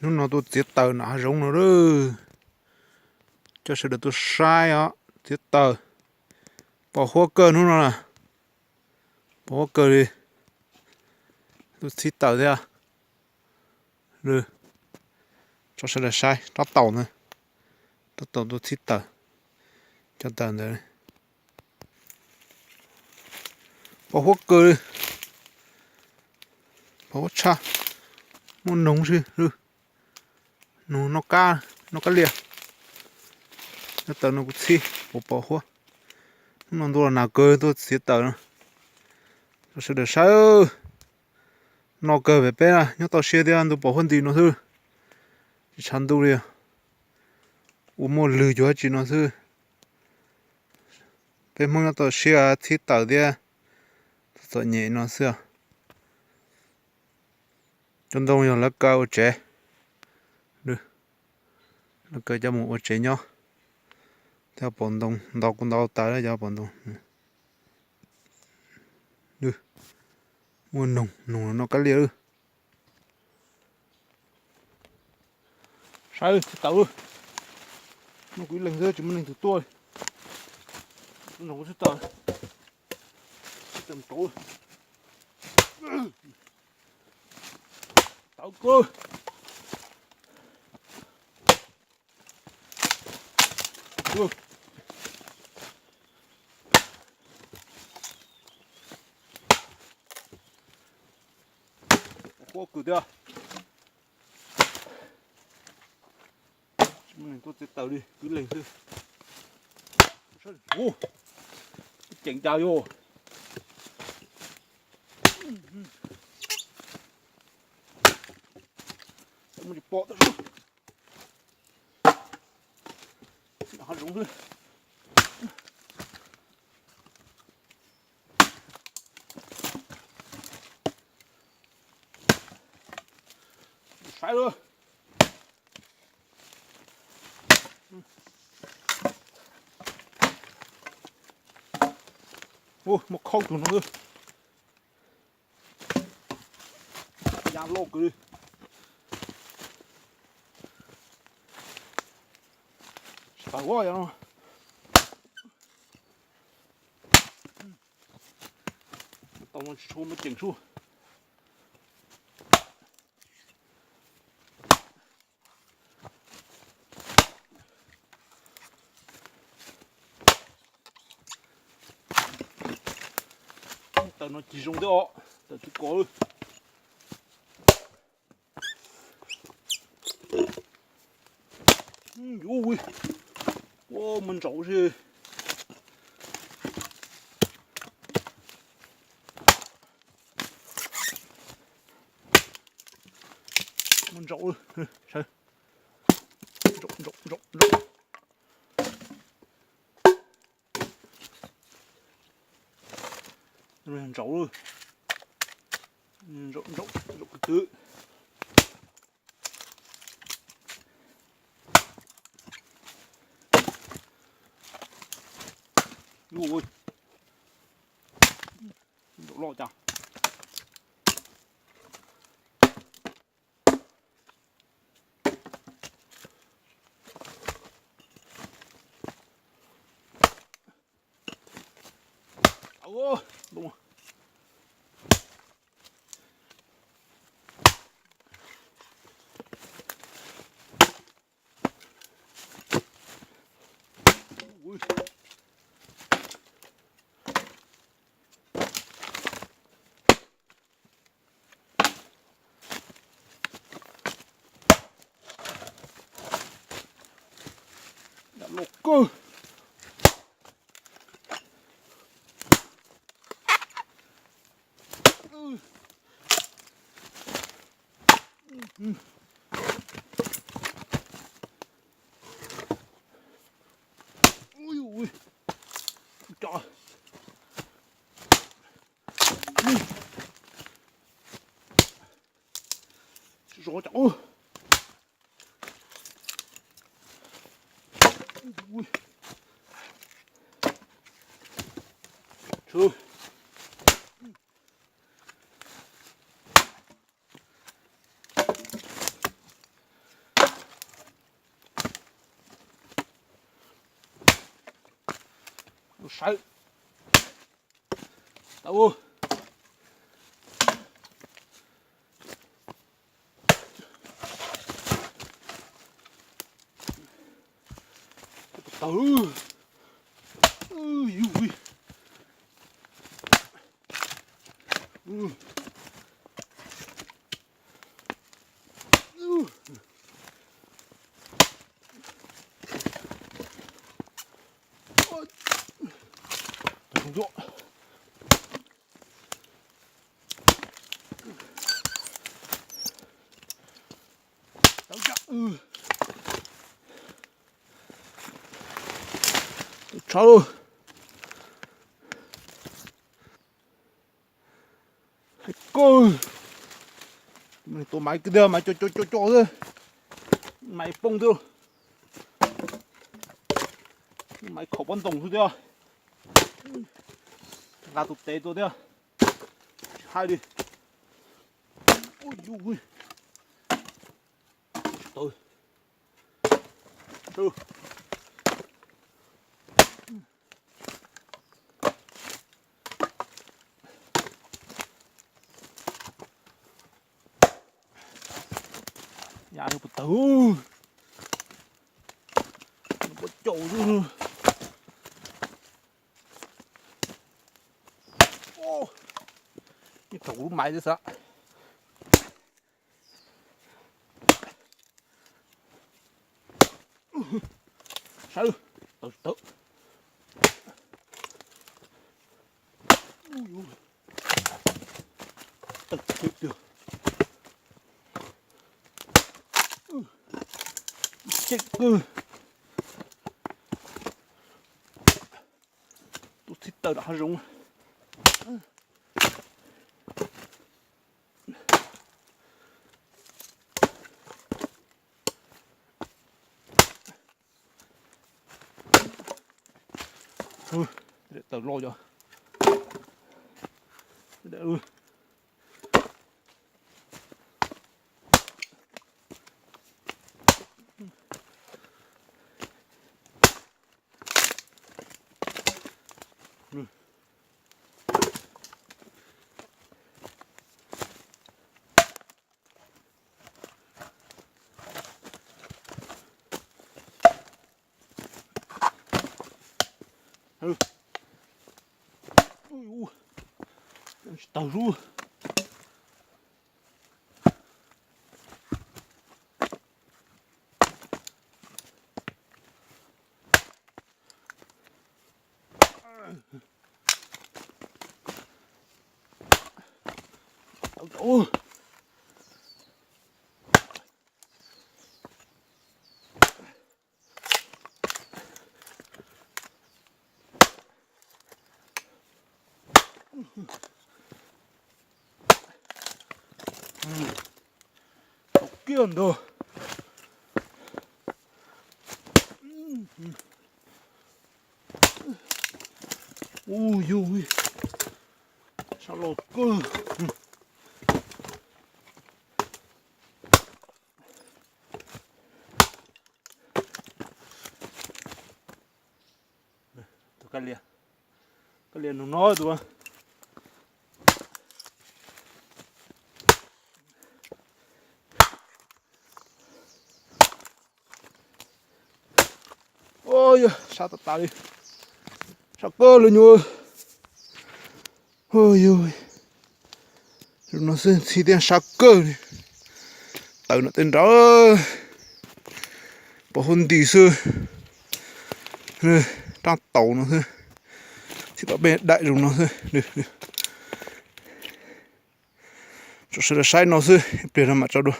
Hnub no tuaj txiav taws nram hav zoov no lawm. Coj sawv daws tuaj saib os, txiav taws. Pos huab kawg hnub no na. Pos huab kawg li. Tuaj txhib taws thiab. Tso sawv daws saib rab taus na. Rab taus tuaj txhib taws. Cov taws ntawd pos huab kawg li. Pos huab tshaj. Muaj noog si. Noog noj kab, noj kab liaj. Nyob taws no kuv txhib puas pos huab. Hnub no ntuj los nag kawg tuaj txiav taws no. Rau sawv daws saib. Noj kawg pem peb na, nyob toj siab thiab ntuj pos huab nti no xwb. Tsis tshav ntuj li. Ua muaj lwg cuag dab tsi no xwb. Peb Hmoob nyob toj siab txhib taws thiab txom nyem no xwb. Cov ntoo yog lawv kaw ua tsev. Lawv kaw coj mus ua tsev nyob. Thiab pos ntoo ntau kuj ntau tas cov pos ntoo. Muaj noog, noog noj kab liaj lawm. Saib tsis taus lawm. Muaj kuv ib leeg xwb tsis muaj neeg twg tuaj li. Nrog kuv tsis taus. Tsis taus tau. Tau kawg. Huab kawg thiab. Tsis muaj neeg tuaj txiav taws li, kuv ib leeg xwb. Ub, ceev cas yog. Muaj tsis pom tau sub. Hav zoov xwb. Saib lawm. Ua, muaj khaub tug no xwb. Ya loj kawg li. Tsis tau ua yog no. Tau no tsis tshua muaj ceem sub. Taws no cig zoo thiab os, taws tsis kos lawm. Yuv, ua muaj ntsaum si. Muaj ntsaum, ntsaum, ntsaum, ntsaum. Ntsaum, ntsaum, ntsaum kawg twg. Ub, ntsaum loj cas. Yam loj kawg. Ui, ui. Ui, zov cas. Ui. Tshwv. Sawv. Tau. Tau. Tau tshaj. Tua maiv kiag tiag, maiv co co co co xwb. Maiv poob xwb. Maiv khaum pob ntoos xwb tiag. Nqa tus tev tua tiag. Tsis hais li. Ui, ui. Tsis tau. Ya, nws puas tawg. Nws puas caum xwb. Ib thaum kuv lub maiv xwb xav. Sawv, tawv tawv. Tawv tiag tiag. Tseem kawg. Tuaj txhib taws rau hav zoov. Tawm los yog. Tsis tau lub. Tau kiag ntag. Ui yug, sab loj kawg. Tus kab lias, kab lias nug no tus. Yog sab tas tas li, sab kawg li nyuag. Yog, no xwb ntxhi thiab sab kawg li. Taws no tej nrad, pos huab nti xwb. Rab taus no xwb, txhib tom peb daim zoo no xwb. Tso sawv daws saib no xwb, ib pliag no mam tso dua.